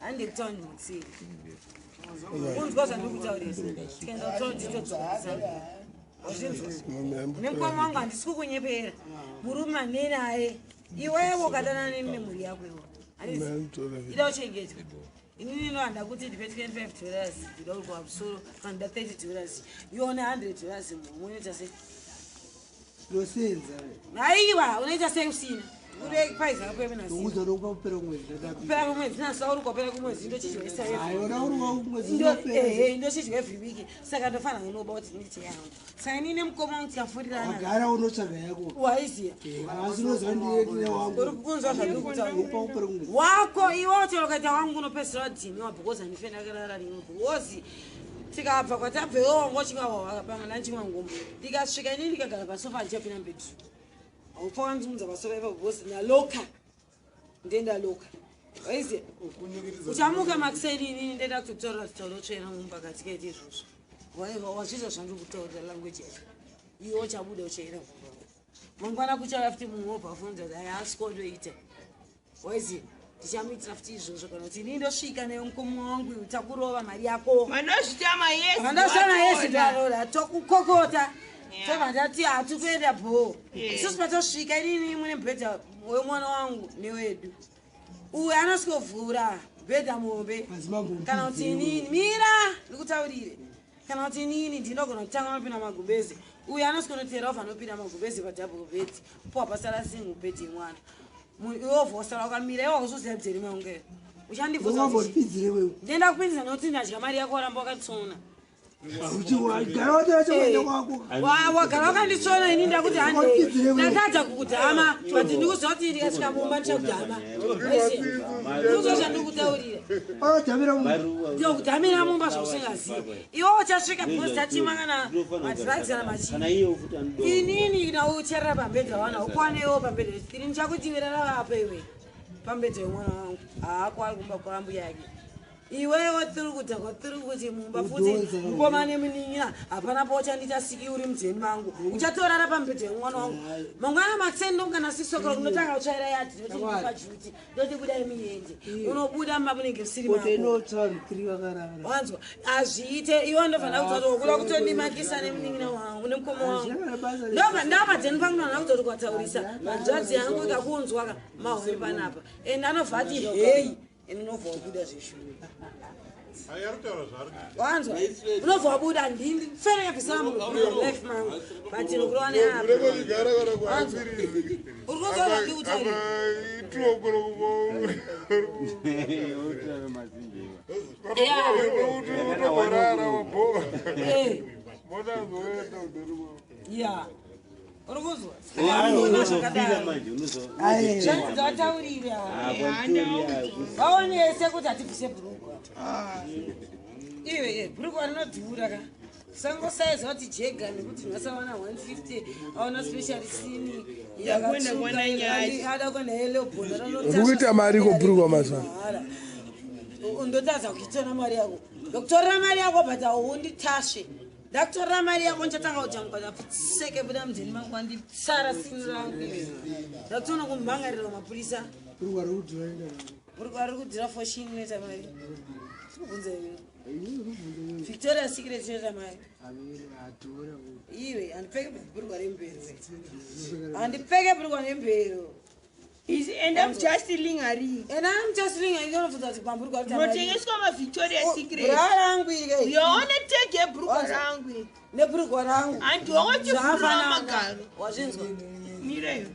Hande kutaundi mutsiri. Unzwa zvandikutaurisa. Tikaenda kutaundi titodzokesa. Wazvinzwa? Nemukoma wangu handisi kukunyepera. Murume ane naye. Iwewe ukadanana neni nemhuri yako iwe. Handisi. Ida uchengetwa. Inini inohanda kuti ndipe $25, ndida uri pamusoro kana ndida $30. Ione $100 muhomwe unoita sei? Ndosenza. Aiwa, unoita sei usina? Uri paiza yako yemene asina. Ndokuudza ndokupa kupera kumwedzi ndadabika. Kupera kwemwedzi naso uri kupera kumwedzi ndochidya. Aiona uri kumwedzi ndopera. Ehe, ndochidya every week. Saka ndofanira kunoba kuti ndite yangu. Saka inini nemukoma wangu tikafurirana. Wagara unotsvaga yako. Waiziya. Asi unoziva ndine wangu. Uri kunzwa zvandiri kutaura. Ndokupa kupera kumwedzi. Wako iwe chero ukaita wangu unopedzisira wadhiniwa because handife ndakarara rimwe because tikabva kwatabva iwe wanga uchinga pamwe nanchimwa ngoma ndikasvika inini ndikagara pasofa handichapinda mubedroom. Haufa wanzungudza pasofa ipapo because ndaloka, ndendaloka, waiziya. Uchamuka makuseni, inini ndenda kutotaura zitauro tsvena mumba katikaita izvozvo. Wazvizwa zvandiri kutaurira, language yacho. Iwe uchabuda uchaenda kumba mangwana, kuchauya futi mumwe wobva afunza kuti aya asikotoita, waiziya. Tichamuitira futi izvozvo kana kuti inini ndosvika newe mukoma wangu, iwe takurova mari yako. Vanozvita mayesi. Vandosana yesi ndarora tokukokota, tobva ndati hatikuenda bho. Isusu patosvika inini mune mubhedha wemwana wangu newedu, uyu anosvikovhura bhedha muhombe. Kana kuti inini, mira ndikutaurire, kana kuti inini ndinogona kutanga nopinda magumbezi, uyu anosvikonotera obva anopinda magumbezi padouble bed, powa pasara single bed yemwana. Iwe obva wasara wakamira, iwe wakuzoziva bdzeri maunge uchandibvunza kuti Ungambondipinzire wewe. Ndenda kupinza nokuti ndadya mari yako, waramba wakatsona. Gara watora kwako. Wagara wakanditsona, ini ndakuti hande. Wapinzire wewe. Ndakadza kukudhama, but ndikuziva kuti ndikasvika mumba ndichakudhama. Ndikuziva zvandikutaurira. Anodhamira munhu. Ndokudhamira mumba zvausingazivi iwe uchasvika because tatima kana madrugs kana machii. Kana iye futi anodo. Inini naucherera pambedha wana ukwanewo pambedha ini ndichakuti rara apa iwe pambedha yemwana wangu, haako ari kumba kwaambuya yake. Iwewo tiri kudhakwa, tiri kuti mumba futi. Udhonza. Mukoma nemunin'ina hapana pauchandiita siki uri mudzeni mangu, uchatorara pambedha yemwana wangu. Mangwana makuseni ndomukana 6 o'clock ndotanga kutsvaira yadhi, ndoti ndipa juti, ndoti budai muende, unobuda mumba munenge musiri Koto mako. inotsva vanhu tiri vakarara. Wanzwa? Hazviite. Iwe ndofanira kutaura kuti kuda kutondimakisa nemunin'ina wangu nemukoma wangu. Hazvina basa. Ndobva ndapadzeni pangu nana kuzoti kwataurisa hanzvadzi yangu ikakunzwa ka mahori panapa, and anobva ati hei, and unobva wabuda zveshuwa, wanzwa? Unobva wabuda. Ndifenekabvisana mulife mangu, but nokurova neapa, wanzwa? Uri kunzwa zvandikutaurira? Ya, uri kunzwa? Unozofira manje unozo. Zvandataurira, vaonese kuti hatibvise bhurugwa. Iwe bhurugwa rinodhura ka, sangosaiza kuti jega nekuti nhasi awana 150, aona special sini. Yakwenda kuona nyaya. Ada kuenda yelobhona. Uri kuita mari ko bhurugwa mazuva Ndotadza kuitora mari yako, ndokutorera mari yako, but haunditasve. Ndakutorera mari yako, ndichatanga kujamuka seke buda mudzeni mangu, wanditsara sini rangu iwe. Ndakutoona kumhangarira mapurisa. Bhurugwa rokudhura enda naro. Bhurugwa riri kudhura, foshini inoita mari, sikubvunza iwe. Victoria Secret inoita mari. Amene adhura. Iwe, handipfeke bhurugwa rembero, handipfeke bhurugwa rembero. Is and I'm just lingering. And I'm just lingering, inobvunza kuti pamburugwa kuti mari. Unotengeswa maVictoria Secret. Bra rangu ike. Yoona tege bhurugwa Wanzwa? rangu. Nebhurugwa rangu Handiwakachivhurira zvafanana. magaro. Wazvinzwa? Mireyo.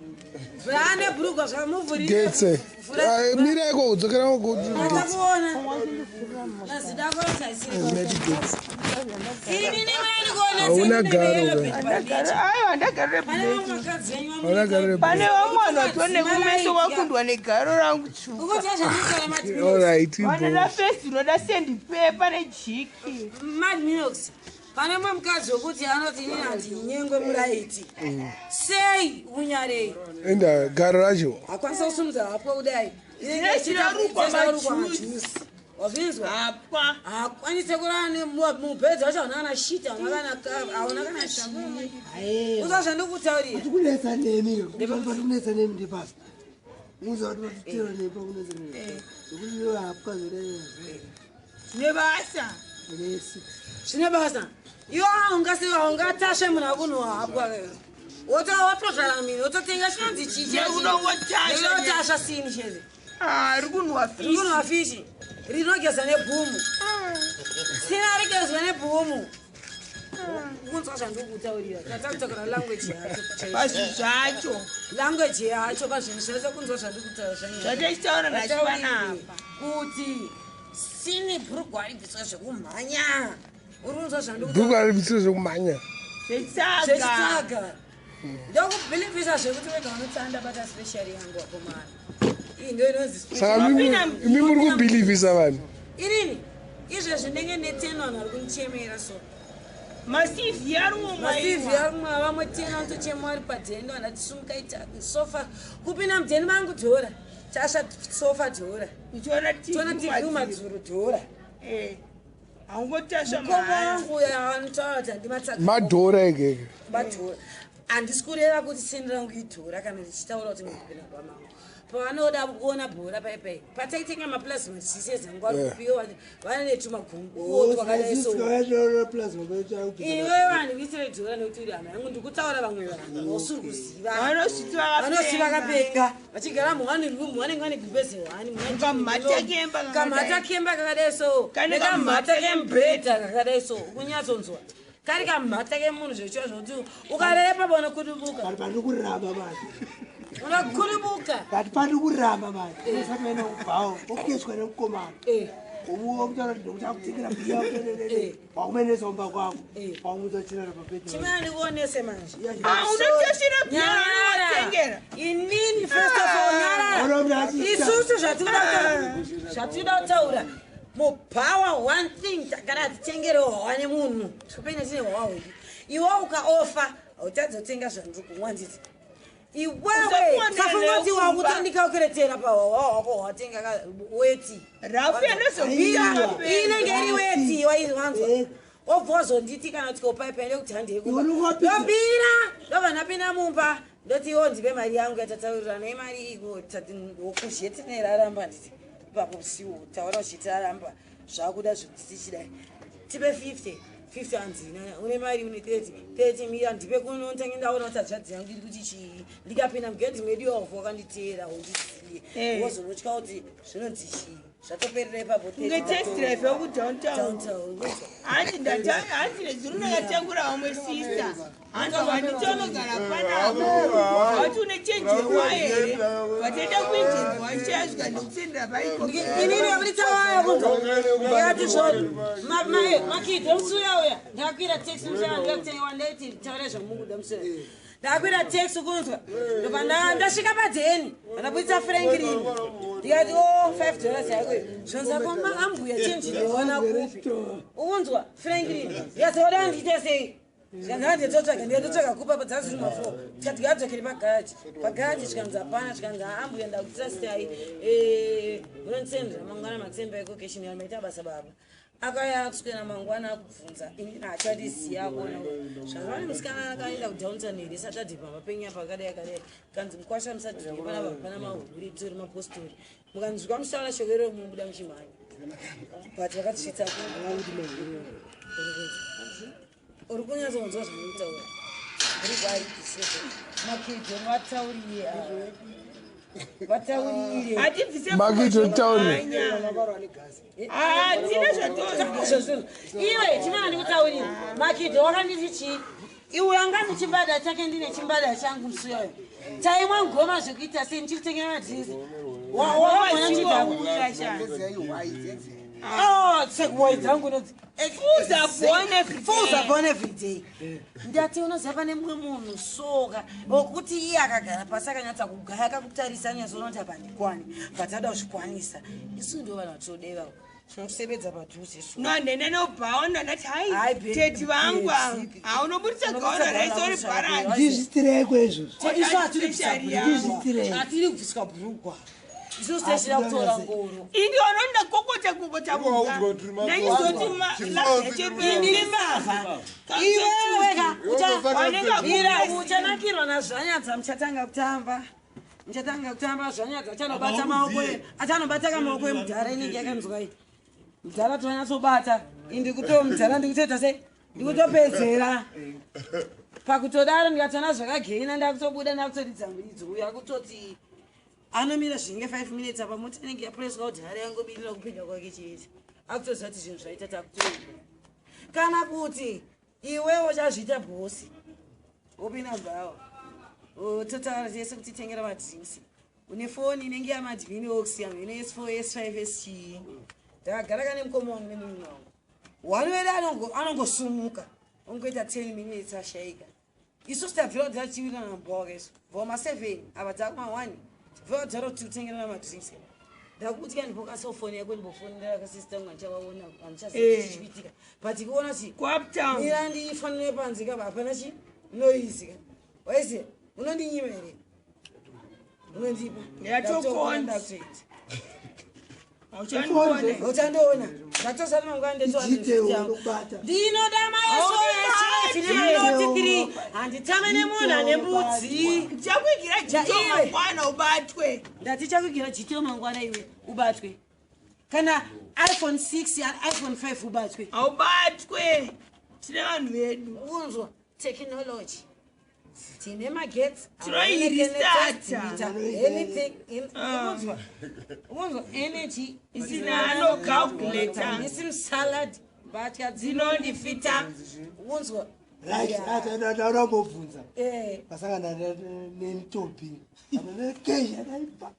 Bra nebhurugwa zvamuvhurire. Getse. Mira iko, kudzokera getse. Atakuona nazidako taisiri. Meti getse. Inini. Hauna garo, we. Aiwa, ndagarire Pane bhureki. vamwe vakadzi venyu. Hauna garo rebhureki. Pane vamwe vanhu vatone kumeso kwakundwa negaro rangu tsvuka. Ukuti zvanditaura. Alright. Vanoda fesi, unoda sandpaper nejiki. Mad Minox, pane mumwe mukadzi wekuti anoti inini handinyengwe muraiti sei, unyarei. Enda garo racho. Hakwanisa kusumudza hapwa kudai. Zvinechirarukwa majuzi. Wazvinzwa? Hapwa. Hakwanise kurara mubhedha wacho, hauna kana shiti, hauna kana shii. Uza zvandikutaurira. Tikunetsa nemi, tikunetsa nemi ndipasi. Muza kuti vatitera nepa kunetsa zvekuti iwe hapwa zvodai Zvine basa. une six. Zvine basa. Iwe ungatasve munhu akunhuhapwa, wotozvara mini, wototenga chinonzi chii? Nekunongotasha. Unotasva sini chete. Ah, ri kunhuwa fishi. Rikunhuwa fishi rinogeza nebhumu. Sina rigezwa nebhumu. Kunzwa zvandikutaurira, tatakutaura language yacho chaicho. Pazvinhu zvacho. Language yacho pazvinhu zvacho, kunzwa zvandikutaura. Zvatachitaura nhasi panapa. Kuti sini bhurugwa ribviswa zvekumhanya, uri kunzwa zvandikutaura? Bhuku aribviswe zvekumhanya. Zvechitsaga. Zvechitsaga. Ndokubhilivhisa zvekuti wega unotsanda bata special yangu akomana. Iyi ndo inonzi Saka special. imi muri kubhilivhisa vanhu. Inini izvezvi ndenge ne10 vanhu vari kundichemera so. MaCV ari MaCV umwe. ari kumwa, vamwe 10 vanotochema vari padheni. Vanhu tisumukaita sofa, kupinda mudheni mangu dhora, tasva sofa dhora, Uchiona tona TV. TV madzuru dhora. Haungotasva Mukoma mahara. wangu uya anotaura kuti handimatsaka. Madhora egege. Madhora. Handisi kureva kuti seni rangu idhora kana ndichitaura kuti mukupinda kwamangu pavanoda kuona bhora paipai pataitenga maplasma tichisezangu vari kupiwa vane netumagunguo twakadai so. Iwe vanhu kuitire dhora nekuti uri hama yangu, ndikutaura vamwe vanhu vausiri kuziva. Vanosviti. Vanosi vakapenga vachigara muone room, vanenge vane gumbeze one. Kamhata kemba kakadai. Kamhata kemba kakadai so. Kane Nekamhata kamhata kemubhedha kakadai so. Kunyatsonzwa kari kamhata kemunhu zvechiwa zvokuti ukarepa bona kudubuka. Kati pari kuramba manje. Unokuribuka. Kati pari kuramba manje, usati waenda kubhawa okeswa nemukomana. Ubuwa kutaura kuti ndokuti akutengera biya, wakumenesa kumba kwako, wakumudza chirara pabhedha. Chimana ndikuonese manje. Ah, unotashira bhiya Nyarara. unotengera. Inini first of all, nyarara. Ona kuti achiita. Isusu zvatinoda kutaura mubhawa, one thing tagara hatitengere hwawa nemunhu. Topenya tine hwawa hwedu. Iwe ukaofa hautadzi kutenga zvandiri kumwa, nditi iwewe Usakuwanira safunga kuti neyokumba. wakutondikaukiretera pahwawa hwako hwatenga weti. Rafu yanozokuita. Inenge iri weti waiwanzwa. Eh. Wobva wazonditi kana kuti kopaipa ende kuti handei Iwe unowapinda. Ndobira, ndobva ndapinda mumba, ndoti iwo ndipe mari yangu yatataurirana imari iko kuzhetineraramba, nditi ipapo usiwo taura uchitaramba zvakuda zvekuti tichidai tipe 50 50 handina, une mari une 30 30 mira ndipe kuno ntange ndaona kuti hanzvadzi yangu iri kuti chii. Ndikapinda mugedhi medu wavho wakanditeera undiziye. Wozonotya kuti zvinonzi chii, zvatoperera ipapo. Kunge taxi drive yekudowntown. Downtown. Hanzi ndata, hanzi nezuro ndakatengura vamwe sista, hanzi wanditonogara panapa, vati une chenjerwa here, vatoenda kuinjerwa chasvika ndokusendera paiko. Inini yaburitsa kunzwa ndikati zvoni makidhi musuya uya, ndakwira taxi musuya, ndikakutengewa ndaiti taura zvamukuda musuya. Ndakwira taxi kunzwa, ndobva ndasvika padheni, ndabuditsa Franklin, ndikati o $5 yako zvonzi akoma ambuya chenji ndoona kupi ukunzwa Franklin, ndikati oda ndiite sei? Zvikanzi nditotsvaga, ndikatotsvaga kupa dzaziri mafo, tikati ngadzokere pagaraji. Pagaraji zvikanzi hapana, zvikanzi ambuya ndakutrastai, munondisendera mangwana matsemba ekokeshini maita basa baba. Akauya akuswera mangwana akubvunza inini hachadiziya akuona zvanzi musikana akaenda kudowntown here Saturday pamba penya pakadai akadai, kanzi mukwasha musadhire panapa pana mahuri tori mapostori, mukanzwa muchitaura shoko iroro munobuda muchimhanya, but vakatisvitsa. Uri kunyatsonzwa zvandinotaura? Uri kwaaribviseko makidho, vataurire ava, vataurire. Hatibvise. Makidho, taurire. Hatina zvatozvo. Iwe chimana ndikutaurira makidho wakanditi chii? Iwe anga nechimbada chake, ndine chimbada changu musuyayo, taimwa ngoma zvekuita sei, ndichikutengera madhirisi waona chidhakwa. Sekuwai dzangu unodzi Fools are born every day. Fools are born every day. Ndati unoziva pane mumwe munhu soka wokuti iye akagara pasi akanyatsa kugaya akakutarisa anyatsoona kuti apa handikwani, but ada kuzvikwanisa. Isu ndo vanhu vatodeva tinokusebedza padhuze su. No, nene nobhaona ndati hai. Hai, baby, Teti vangu ava baby. haunobudisa gaona raisori bharanzi. Ndizvitirei izvozvo. Isu hatiri kubvisa Ndizvitirei. bhurugwa, hatiri kubviswa bhurugwa isusu, techida kutora ngoro. Indi ononda kokota kokota muga naizoti Indiri mbavha iweweka Wanenge ira uchanakirwa nazvanyadza muchatanga kutamba. Ndichatanga kutamba zvanyadza, achanobata maoko achanobata kamaoko emudhara inenge yakanzwai. Mudhara tonyatsobata, indikuto mudhara ndikutoita sei, ndikutopedzera pakutodaro. Ndikatoona zvakagena, ndakutobuda, ndakutoridza muridzo uyo akutoti anomira zvinenge 5 minutes apa mota inenge yapureswa kuti hari yangobirira kupinda kwake chete, akutoziva kuti zvinhu zvaita, takutoenda. Kana kuti iwewo uchazviita bhosi, wopinda bhawa, totaura tese kuti tengera madrinks, une foni inenge yamadhimini oxyam ine S4, S5, S chii. Ndakagara kane mukoma wangu nemunhu wangu one wedu anongosumuka ongoita 10 minutes ashaika. Isusu tabvira kudhara tichiwirirana mubhawa kesu bva ma7 apa dzakuma 1, tibvira kudhara kuti tikutengerana madrinks. Ndakutya ndipokasiwo foni yako, ndimbofonera kasista wangu, handichavaona, handichaziva chichiitika, but ikuona chi Kuuptown. Mira ndifonere panze kapa, hapana chi noise ka. Waiziya unondinyima here? Unondipa. Ndatokonza. Ndakutoita. Hauchandione. Uchandiona ndatosati mangwana. Jite unokubata. Ndinoda maesonoti handitame nemunhu ane mbudzi. Ndichakuigira jito Iwe. mangwana ubatwe. Ndati chakuigira jito mangwana iwe ubatwe, kana iPhone 6, iPhone 5 ubatwe. Haubatwe, tine vanhu vedu. Unzwa technology, tine magetsi. Tinoiristarta. Anything unzwa, unzwa energy. Isina anocalculata. Isi salad, mbatya dzinondifita, unzwa. Right, ndaura mbobvunza. Pasangana nentombi nekeshi akaipa,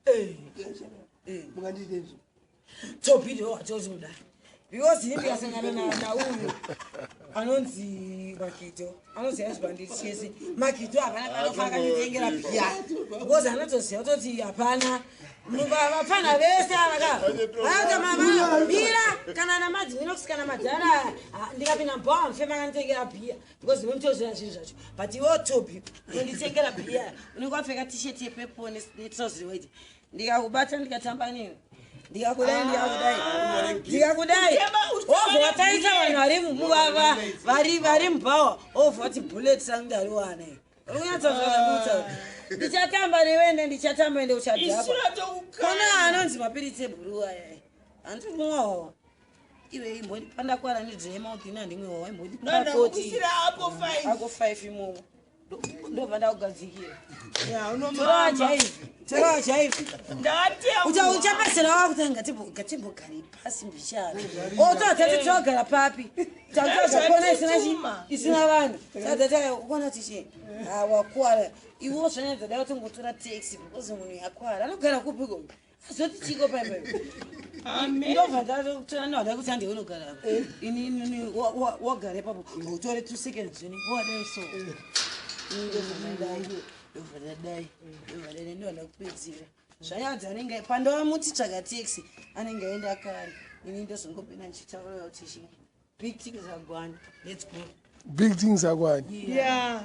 mungandiite izvo? Topi ndo watozoda because ini ndikasangana nauyu anonzi Makito, anoziva zvibanditi chese. Makito hapana panofa akanditengera bhiya because anotoziva kutoti hapana vapfana vese avaka mira kana namadhiminox kana madhara. Ndikapinda mubhawa mufema akanditengera bhiya because unotoziva zvinhu zvacho, but iwewo Topi unonditengera bhiya unenge wapfeka T-shirt yepurple netrousers white. Ndikakubata, ndikatamba newe, ndikakudai, ndikakudai, ndikakudai, obva wataita vanhu vari mubhawa, obva wati bullet rangu ndariwana. Uri ndichatamba newe ende ndichatamba ende uchadhakwa. Kona anonzi mapiritsi ebhuruu aya, handiri kumwawawa iwe, imbondipa ndakwara nedry mouth ina, handimwewawa, imbondipa koti. Ndandakusira apo 5. Ako 5 imomo ndobva ndakugadzikira. Unomama. Torawa jaivhi, torawa jaivhi. Ndatewa. Uchapedzera wakuti ngatimbogare pasi mbichana, ototati togara papi, takutozakona isina chi isina vanhu sadata ukona tichi wakwara iwo zvanyadza dai watongotora taxi because munhu yakwara anogara kupiko, azoti chiko paipai. Ndobva ndatotora ndoda kuti hande unogara apa, ini wagara ipapo, utore 2 seconds zvini wadai so, ndobva ndadai, ndobva ndadai, ndobva ndadai, ndobva ndakupedzera zvanyadza. Anenge pandovamuti tsvaga taxi, anenge aenda kare, ini ndozongopinda ndichitaura kuti chi big things are gone, let's go. Big things akwani. Ya.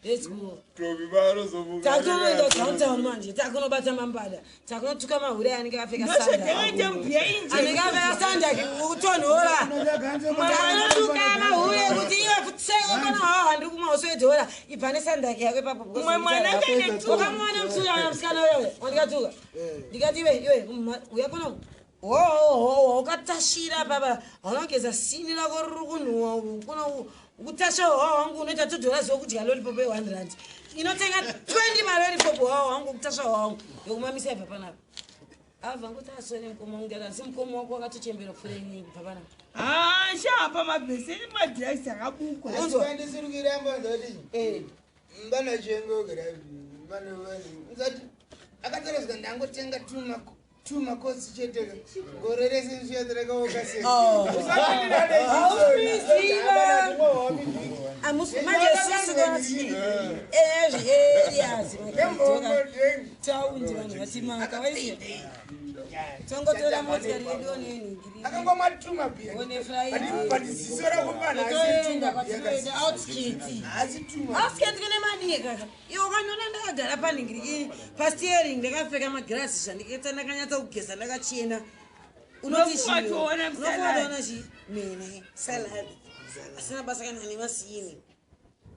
Let's go. Tobi vanozomuka. Takunoenda downtown manje, takunobata mambada, takunotuka mahure anenge akapfeka sanda. Ndozvatakaita mubhiya inje. Anenge akapfeka sanda kutonhora, takunotuka mahure kuti iwe futseko kana hawa handiri kumwa uswedhora, ibva nesandaki yako ipapo. Mumwe mwana akaine Wakamuona musikana, musikana uyo wandikatuka, ndikati iwe, iwe uya kuno, hohoho, ukatashira papa, haunogeza sini rako riri kunhuwa kuno, ukutasha hwawa wangu unoita $2 wokudya lollipop ye1 rand, inotenga 20 malollipop. Hwawa wangu, kutasha hwawa wangu yokumamisa, ibva panapa. Abva ngoti asore mukoma wangu, ndikati asi mukoma wako wakatochembera kupfuura inini, kubva panapa. Ha, shapa mabheseni, madrugs akabukwa. Unzwa. Andisirikiramba ndati vanachengogera usati akatorezwa, ndangotenga tumakosi chete gore rese nsviyatirakaokase. Oh. Hauziva. Manje susu kana ezvi areas taundi vanhu vatimaka vaiziva, tongotora motikari yedu onenhingiri. Akangomwa tuma bhiya. One But ziso rako pana. Friday kwatinoenda outskirts. Haasi tuma. Outskirts kune madii kaka iwe ukanyona ndakagara panhingiri pasteering, ndakapfeka magirasi, zvandikaita ndakanyatsa kugeza, ndakachena, unoti Unofunga tiona musalad. unoona chi mene salad asina basa kana nemasini,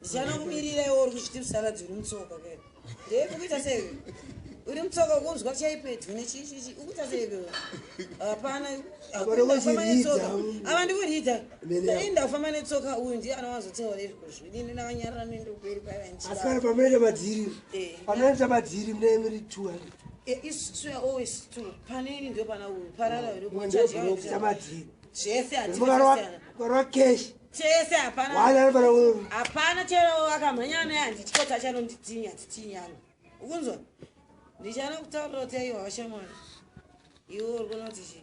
ndichanokumirira iwe uri kuzviti musalad uri mutsoka ke. Ndeipi kuita sei? Uri mutsoka ukunzwa chaipedyo nechichichi ukuita sei? Hapana. Kuzviridza. Netsoka ava ndikuridza. Mene yako. Inda kufamba netsoka, uyu ndiye anowanzotaura izvozvo. Inini ndakanyarara nendokuberi. Asi kana pamunoita madhiri, Eh. pamunoita madhiri mune muri 200. Isu always two, panini ndo pana uyu parara Kuita madhiri zvese. mukarwa Hatina keshi chese, hapana. wana anofana Hapana, chero akamhanya naye handityoti achanonditinya titinyana. Ukunzwa ndichana kutaurira kuti aiwa washamwari, iwe uri kuona kuti chi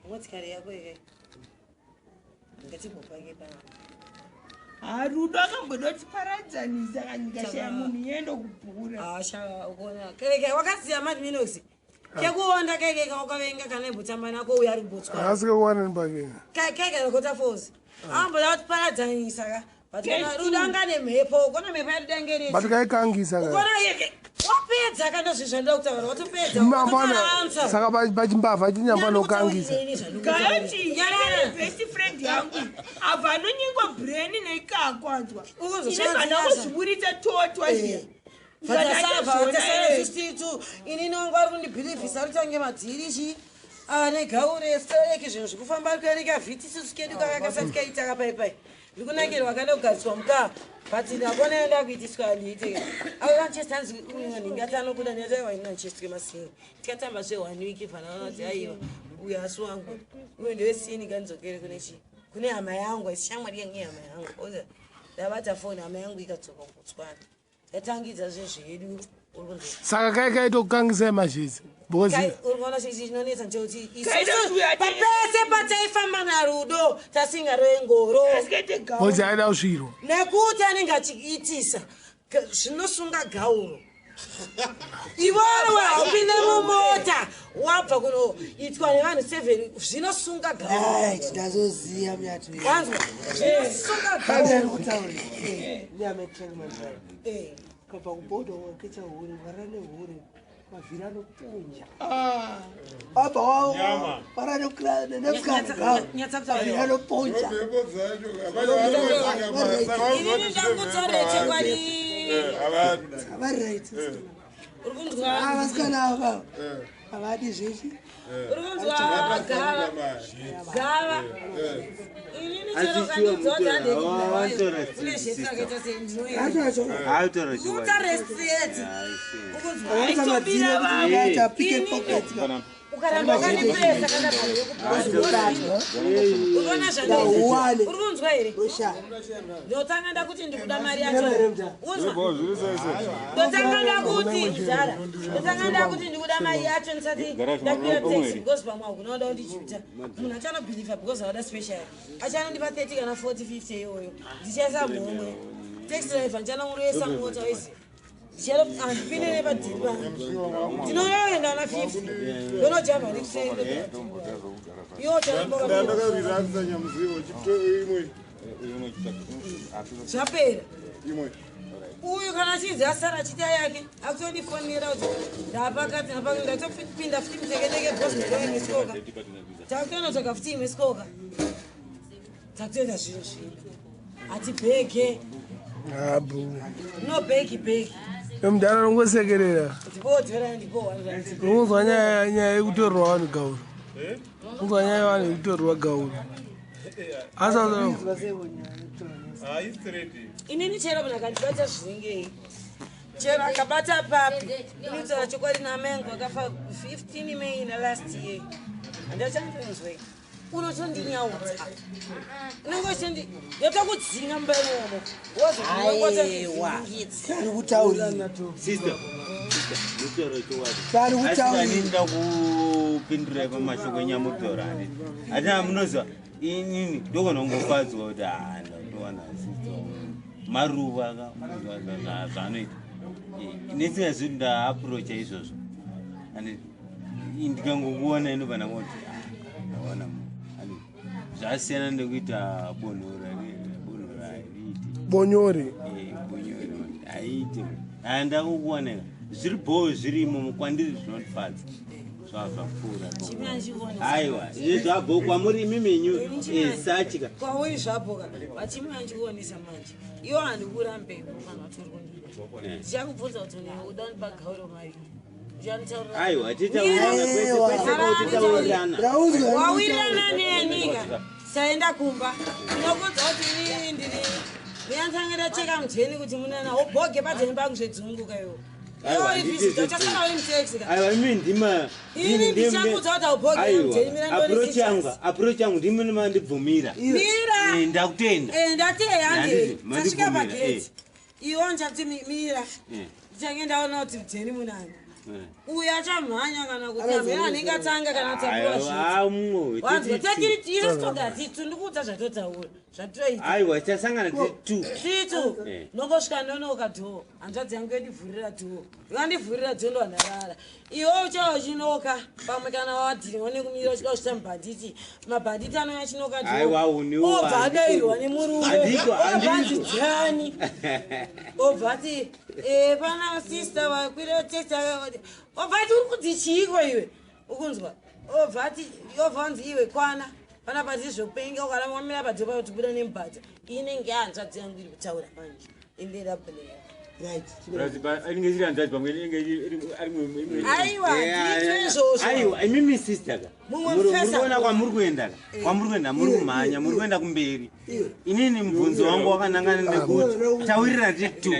motikari yako ike ngatimbopake pana. Harudo akamboda kutiparadzanisa kanyikashaya munhu yendo kubhura. Asha, ukuona keke wakaziya madminox kekuonda keke kaukavenga kana imbotamba nako uyo ari kubotswa. Haasi kekuwana nipakeni. Keke rekota fozi amboda kutiparadzanisa ka, but kana rudo anga nemhepo, ukona mhepo yarudo But kaikangisa ka. Ukona yeke wapedza kana zvinhu zvandoda kutaura watopedza. Mambana saka pachimbavha chinyamba nokangisa. Gayoti best friend yangu abva anonyingwa breni neikakwanzwa Ukuzwa ine kana kuzviburitsa totwa zviya. Vatasara inini wangu ari kundibhilivhisa rutange madhirichi ane gaure stereki zvinhu zvikufamba ari kuereka vhiti isusu kedu kakakasati kaita kapaipai ndikunakirwa kada kugariswa mukaa, but ndakona enda kuitiswa handiite aulanchestanzi ndingatanokuda ndinataiwa inanchestwe masingi tikatamba zve one week vanavanati aiwa uyu asi wangu uyu ndewesini kandidzokere kune chi kune hama yangu aisi shamwari yangu ihama yangu. Oza ndabata foni hama yangu ikadzoka kubotswana yatangidza zvezvedu uri kunzwa. Saka kai kaitokukangisai mazhezi because Kai, uri kuona chichi chinonetsa ndechekuti Kaita isusu kuti papese pataifamba naRudo tasingarove ngoro. Asikaite gawo. Because aida kusvirwa. Nekuti anenge achiitisa zvinosunga gauro iwewe haupinde mumota wabva kunoitwa nevanhu seven zvinosunga gauro. Ndazoziya muyati. Wanzwa, zvinosunga Andari gauro. kutaurira neametrackman Eh. kabva kubhodha wakecha hure warara nehure mavhiri anopunja abva warara nemusikana Nyatsa kutaura. mavhiri anopunja. Mhepo dzacho hapana. Inini ndakutaurira chokwadi. Vari right. Uri kunzwa? Vasikana ava havadi zveshe. Uri kunzwa gava gava inini Asi chero shuwa kandidzoti mutora, handekune watora zvese sister. akaita sei ndinoita. Acho Aitaura chokwadi. Kutaura straight. Ukunzwa? aita madhiri ekuti aita pick pocket. Ukaramba wakandipresa kana ukaona zvandiri Uwane. uri kunzwa here? Osha. Ndotanga ndakuti ndikuda mari yacho. Unzwa? Zviri sei sei. Ndotanga ndakuti mzara, ndotanga ndakuti ndikuda mari yacho ndisati ndakwira taxi, because pamwe hakunoda kundichuta munhu achanobhilivha because avada special achanondipa 30 kana 40 50 iyoyo ndichaisa muhomwe taxi driver ndichanomuroesa mota wese handipinde nepadhiri pano ndinoenda na 50 ndonojamba ndikusei iwo. Ndakarirarisa nyamuzivo chito imwe. Zvapera. Imwe. Uyu kana achinzi asara achiita yake akutondifonera kuti ndapakati napakati ndatopinda futi muteketeke because nditoimesikoka takutonotsvaga futi imesikoka takutoita zvinhu zvino hatibheke. Abu. No bheki bheki. Mudhara unongosekerera. Ndipodzera ndipo. Unonzwa nyaya yekutorwa vanhu gauro. Unonzwa nyaya yevanhu yekutorwa gauro. Asi Inini chero munhu akandibata zvinengei chero akabata papi inotaura chokwadi namengo akafa 15 May na last year handachandonzwei unotondinyaudza unenge uchitondi yotokudzinga mumba imomo. Aiwa. Tari kutaurira. Sister, mutaura chokwadi. Tari kutaurira. Asi ndida kupindura pamashoko enyamutaura handiti hatina munoziva inini ndogona kungofadzwa kuti ha ndowana sister maruva ka munoziva zvaanoita nesingazivi kuti ndaaprocha izvozvo handiti ndikangokuona inobva ndangoti ndaona handiti zvasiyana nekuita bonhora bonhora hariiti. Bonyori. Bonyori haiiti handakukuoneka zviri bhoo zviri imomo kwandiri zvinondifadza. Zvapfuura. Chimira ndichikuonesa. Aiwa, izvi zvabho kwamuri imimenyu sachika. Kwauri zvapoka, vachimira ndichikuonesa manje. Iwo handikurambepo kana vatori kundida. Ndichakubvunza kuti uda kundipa gauro mari. Uchanditaurira. Aiwa, titaurirana kwese kwese kwautitaurirana. Wawirirana nenyika. Saenda kumba. Ndinokuudza kuti inini ndiri muyanzange ndacheka mujeni kuti munana wobhoge padzeni pangu zvedzunguka iwo. Aiwa, Iwe uri handiti visitor, zvedzu. uchasara uri muteksi ka. Aiwa, imi ndima. Ini ndichakuudza kuti haubhoge mujeni, mira Aiwa, ndione approach yangu, sisters. approach yangu ndimi mandibvumira. Mira. Ndakutenda. Ndati handei. Handiti, Tasvika mandibvumira, pageti. Iwo ndichati mira. Ndichange ndaona kuti mujeni munani. Uyu achamhanya kana kuti amhene anenge atanga kana atambura Aiwa, zviti. mumwe. Wanzwa titi two. tiristoga titu ndikuudza zvatotaura zvatoita. Aiwa, tichasangana tiri two. Titu Eh. nongosvika ndonoka dhoo hanzvadzi yangu yondivhurira dhoo ikandivhurira dhoo ndovandarara iwe uchava uchinoka pamwe kana wadhiriwa nekumira uchida kuchita mubhanditi mabhanditi anouya achinoka Aiwa, uniwo, obva handiko. adairwa nemurume Handiko, obva handiko. ati jani obva ati "Eh, pana sista vakwira testa obva ati uri kudzi chiiko iwe ukunzwa obva ati obva wanzi iwe kwana panapa tiri zvokupenga ukaramba wamira padhopa kuti buda nemubhadha inenge hanzvadzi yangu iri kutaura manje indera bleya Inenge iri hanzvadzi pamwe inenge iri ari mumwe. Aiwa, ndizvo izvozvo. Aiwa, imimi sister ka. Mumwe Muri mufesa. kuona kwamuri kuenda ka. Kwamuri kuenda muri kumhanya, muri kuenda kumberi. Inini mubvunzo wangu wakanangana nekuti taurirana tiri two.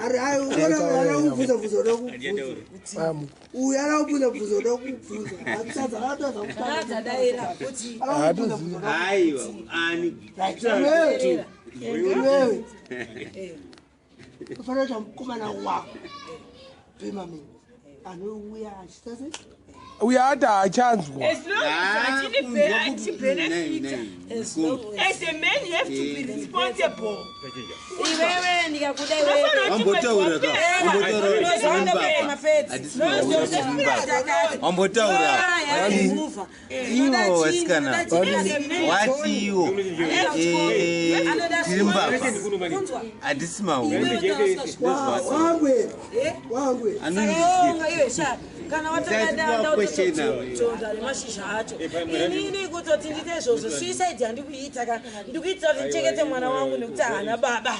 Ara kubvunza bvunza uda kubvunza. Uyu ara kubvunza bvunza uda kubvunza. Atadza atadza Adzadaira kuti Aiwa, ani. Iwewe. Iwewe. Ufanira kuti mukomana wako. Pima mina. Anouya achita sei? Uyo ati haachanzwa. As long as achibenefita. As a man, you have to be responsible. Iwewe ndikakuda Wambotaura ka. Wambotaura. Wambotaura. Iwo vasikana. Wati iwo. Tiri mbavha. Handisi mahure. Wangwe. Wangwe. Sakaonga iwe sha kana Ndisati kweshena. watodanda nemashizha acho inini kutoti ndiite izvozvo suicide handikuiita ka ndikuitira kuti ndichengete mwana wangu nekuti haana baba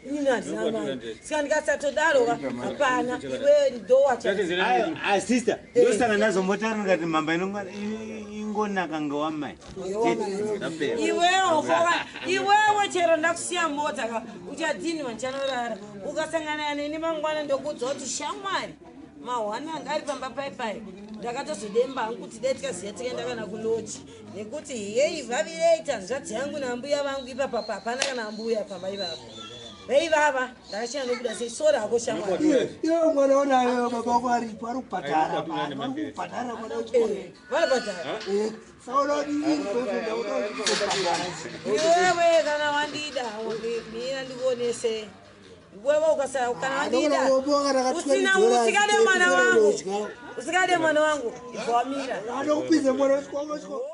inini handina mwana saka ndikasatodaro ka hapana iwe ndowacha Aiwa, sister, ndosaka ndazombotaura ndikati mhamba ingonaka ngewamai. Chete, iwewe foka iwewe chero ndakusiya mota ka uchadhinwa ndichanorara ukasangana neni mangwana ndokuudza kuti shamwari mahwani anga ari pamba paipai ndakatozodemba hangu kuti dai tikaziya tikaenda kana kuloji nekuti hei vavireita hanzvadzi yangu nambuya vangu ipapa hapana kana ambuya pamba ipapo veivava ndakachena nokuda sei sori hako shamwari Iwe mwana unayo baba wako aripo ari kubhadhara. Ari kubhadhara mwana wechikoro. Vanobhadhara. Saka unoda boyfriend yako unoda kubhadhara. Iwewe kana wandida mira ndikuonese iwewe ukasaya kana wandida usina usikade mwana wangu usikade mwana wangu ibva wamira Anokupinza mwana wechikoro.